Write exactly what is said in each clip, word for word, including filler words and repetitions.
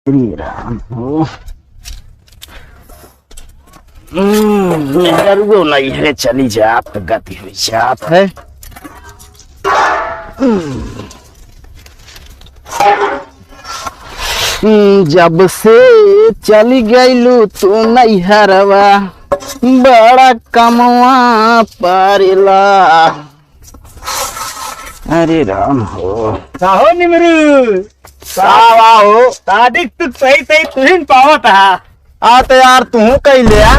श्री राम हो। हम्म, मेहरुओ नैहरे चली जात, गति हुई जात है। हम्म। हम्म, जब से चली गईलू तू नैहरवा, बड़ा कमवा पारेला। अरे राम हो। का हो निमरू? का बा हो? शादी क तू सही सही तुहिन पावत हा। आ तो यार तू कई ले आ।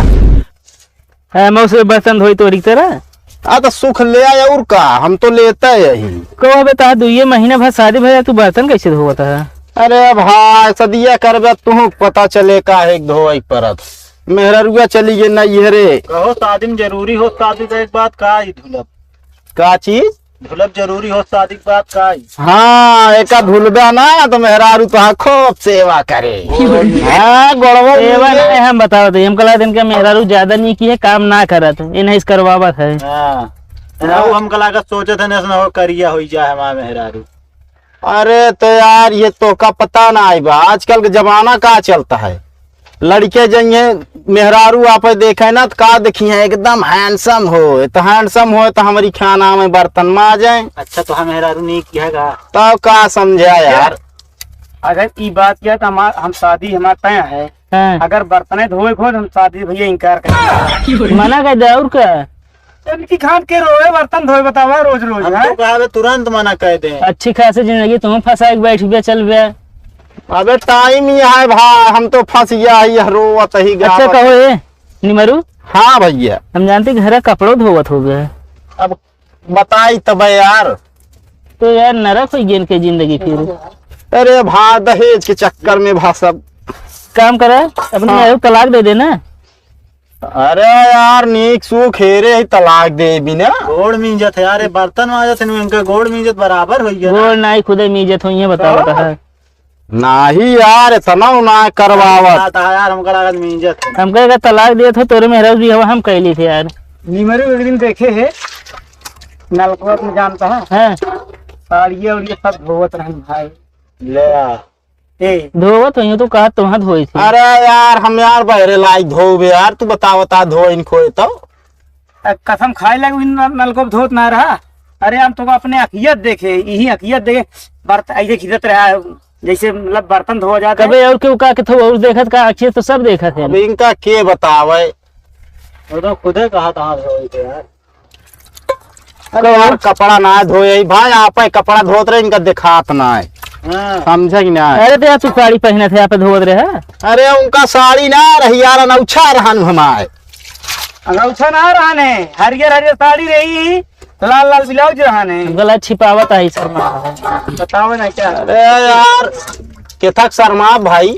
है, मैं उसे बर्तन धोई तोरी तरह। आ तो सुख ले आए और का, हम तो लेते यही। कहो बे, तार दुइये महीना भर शादी भया, तू बर्तन कैसे धोवत है? अरे भाई, सदिया करबे तू पता चले का है धोई परत। मेहररुआ चली गई नैहरे। कहो शादी में जरूरी हो, शादी का एक बात का ही धुलब। का चीज? धुलब जरूरी हो, शादी के बाद का आई? हाँ, एका धुलबा ना तो मेहरारू तोहार खूब सेवा करे। हाँ, गोड़वा सेवा मिले। नहीं, हम बताओ तो, हमका लागत इनका मेहरारू ज्यादा नहीं की है, काम ना करत, इन्हें इस करवावत है। हाँ। हाँ। हम कला का सोचत है, ना हो करिया होई जाए हमार मेहरारू। अरे तो यार, ये तोहका पता ना आई बा, आजकल के जमाना का चलता है। लड़के जइहे मेहरारू आपे देखे ना, त का देखिहे, एकदम handsome हो। त handsome हो त हमरी खाना में बर्तन माजे। अच्छा, तो हम मेहरारू नहीं किया गा। तब का समझा यार? अगर ई बात किया तो हमार, हम शादी हमार तय है। हाँ। अगर बर्तने धोए को, तो हम शादी भैया इनकार करेंगे। मना कर दे, और का? इनकी खान के रोए बर्तन धोए, बतावा, रोज रोज, हम हैं? तो कहा बे, तुरंत मना कर दे। अच्छी खासी जिंदगी तुम फंसा के बैठ गया, चल बे। अबे time ही है भाई, हम तो फंस गया है, यह रोवत ही अच्छा गावत। कहो ए, निमरू। हाँ भैया। हम जानते घर का कपड़ो धोवत हो गया। अब बताई तब यार। तो यार नरक हो गया इनके जिंदगी फिर। अरे भाई, दहेज के चक्कर में भा सब। काम करा, अपने हाँ। मेहरारू तलाक दे देना। अरे यार, नीक सूख हेरे ही तलाक दे बिना। गोड़ मींजत है यार, ये बर्तन मांजत है, इनका गोड़ मींजत बराबर हो गया ना। गोड़ नाई खुदे मींजत हो, ये बताओ तो। तो है। नाही यार, इतना ना करवावत। बात है यार, हमका लागत मींजत है। हमका अगर तलाक दिए थे, तोरे मेहरारू भी हवा हम कैली थे यार। निमरू एक दिन देखे है, नलकवा में जानता है? हाँ। साड़िया उड़िया सब धोवत रहन भाई। ले आ। ए। धोवत होइयो तो कहा तुहाँ धोई थी। अरे यार, हम यार बहरे लाई धोबे यार, तू बतावता धो इनको तो। अ, कसम खाए लग इन नल-, नलको धोत ना रहा। अरे हम तो अपने अखियत देखे, यही अखियत देखे, बर्त-, ऐसे खींचत रहा, जैसे मतलब बर्तन धोआ जाता है। कबे और क्यों का के थो और देखत का, अखियत तो सब देखत है। अब इनका के बतावे? वो तो खुदे कहा था धोई थे यार। अरे यार, कपड़ा ना धोए ही भाई, आप ही कपड़ा धोत रहे, इनका दिखात ना है। हाँ। समझे कि ना? अरे तो यार, तू साड़ी पहने थे, आप धोत रहे हैं? अरे उनका साड़ी ना रही यार, अनौछा रहन हमारे। अनौछा ना रहने, हरियर हरियर साड़ी रही, लाल लाल ब्लाउज रहने। गला छिपावत आई शर्मा। बताओ ना क्या? अरे यार, केथक शर्मा भाई।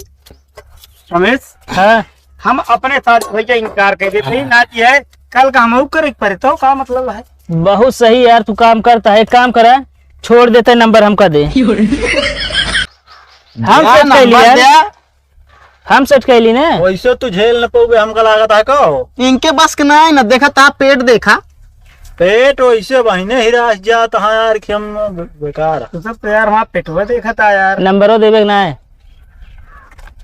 रमेश, हाँ। हम अपने साथ भैया इनकार कर देते हैं, ना कि है, कल का हम करे पड़े तो का मतलब है? बहुत सही यार, तू काम करता है, एक काम करा, छोड़ देते, नंबर हमका दे। हम क्या set कर नंबर लिया। दे? हम set कर ली ना। वैसे तू झेल न पाओगे, हमका लागत है का हो? इनके बस के ना है ना, देखा ता पेट देखा। पेट वैसे बहिने हिरास जात है यार कि हम बे-, बेकार। तू सब तो यार वहाँ पेटवा देखा था यार। नंबरो देवे के ना है।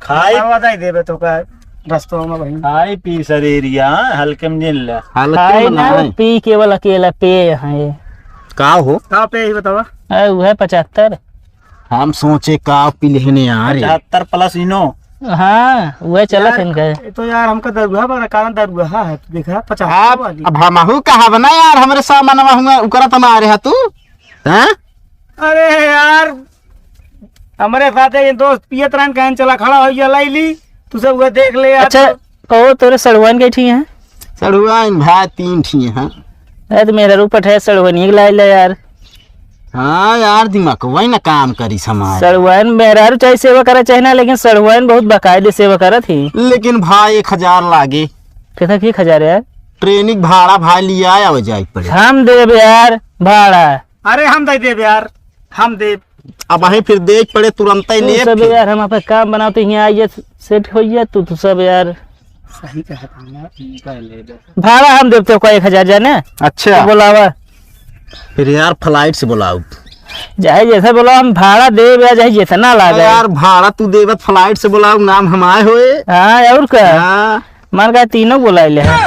खाई बताई देबे तो का रस्तवा में बहिन। खाई पी शरीरिया, हल्के में जिन ले। हल्के खाई में ना, नहीं। पी केवल अकेला पे है। का हो? का पे ही बतावा? अरे, वो है पचहत्तर। हम सोचे का पी लेने यार। पचहत्तर plus इनो। हाँ, वो चलत यार, है इनका। ये तो यार हमका दरुआ बड़ा कारण दरुआ है, तू देखा, पचहत्तर आप, वाली। अब हमहू कहब ना यार, हमरे सामनवा हुआ, उकरा त मारे है तू। हैं? अरे यार, हमरे साथे ये दोस्त पियत रहन, कहन चला खड़ा हो गया, लाई ली, तू सब वो देख ले यार। अच्छा, ओ तोरे सड़ुआइन गई थी हैं? सड़ुआइन भाई तीन थी हैं। अरे तो मेहरारू पठाए सड़ुआइन एक लाई ले यार। हाँ यार, दिमाग वही ना काम करी समाज। सड़ुआइन मेहरारू चाहे सेवा करे चाहे ना, लेकिन सड़ुआइन बहुत बाकायदे सेवा करत ही। लेकिन भाई एक हजार लागे। कितना की एक हजार यार? ट्रेनिक भाड़ा भाई लिया आवे जाए पड़े। हम देब यार भाड़ा। अरे हम दे देब यार, हम देब। अब वहीं फिर देख पड़े, तुरंत ही तू लेब सब फिर। यार, हम आपका काम बनाते ही आइए, set होइए, तू, तू सब यार। सही कहा था ना, इनका ले दे। भाड़ा हम देब तो का एक हजार जाने। अच्छा। तो बोलावा। फिर यार flight से बोलाओ। चाहे जैसे बोला, हम भाड़ा देब या चाहे जितना लागे। यार, भाड़ा तू देबत, flight से बोला, नाम हमारे होए। हाँ, और का? हाँ। मार का तीनों बोला ले है।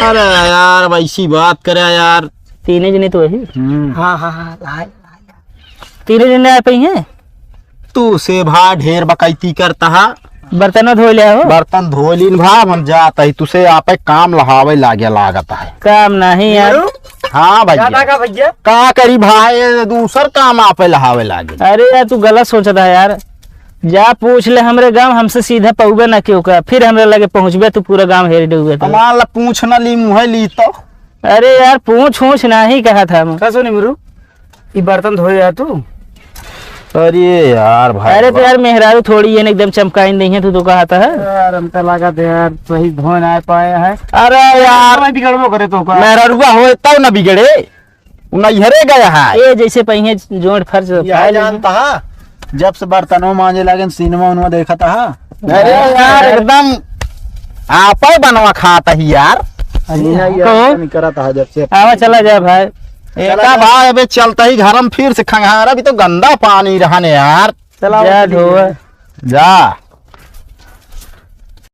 अरे यार, अब ऐसी बात करे यार। तीने जने तो वही। हम्म। हाँ, हाँ, हाँ, लाए, लाए। तीने जने आ पाई हैं? तू से भा ढेर बकैती करता है। बर्तन धो लिया हो? बर्तन धो लीन भा, हम जात ही, तुसे आपे काम लहावे लागे लागत है। काम नहीं यार। हाँ भैया। ज्यादा का भैया? का करी भाई, ये दूसर काम आपे लहावे लागे। अरे यार, तू गलत सोचत है यार। जा पूछ ले हमरे गाँव, हमसे सीधा पउबे ना केहू का, फिर हमरे लगे पहुँचबे तू पूरा गाँव हेर डूबे तो। हमार ला पूछ ना ली, मुँह ली तो। अरे यार, पूछ, पूछ नहीं कहा था हम। का सुनी मुरु? ई बर्तन धोए आ तू? अरे यार भाई अरे तो वाह। यार, मेहरारू थोड़ी है ना, एकदम चमकाइन नहीं है, तू तो कहा था। यार, हमका लगा था यार, सही धोए ना पाए है। अरे यार, मैं बिगड़बो करे तो का? मेहरारुआ होए तब ना बिगड़े, उ नैहरे गया है। ए, जैसे पहिए जोड़ फर्ज यह जानता है, जब से बर्तनों मांजे लागे, सिनेमा उनमा देखता है। अरे यार, एकदम आपे बनवा खाता ही यार। अरे यार, कहो। ऐसा नहीं करता है जब से। आवा, चला जा भाई। एका भाई, अबे चलता ही घर में फिर से खंगारा, अभी तो गंदा पानी रहने यार। चला जा भाई। धोआ। जा।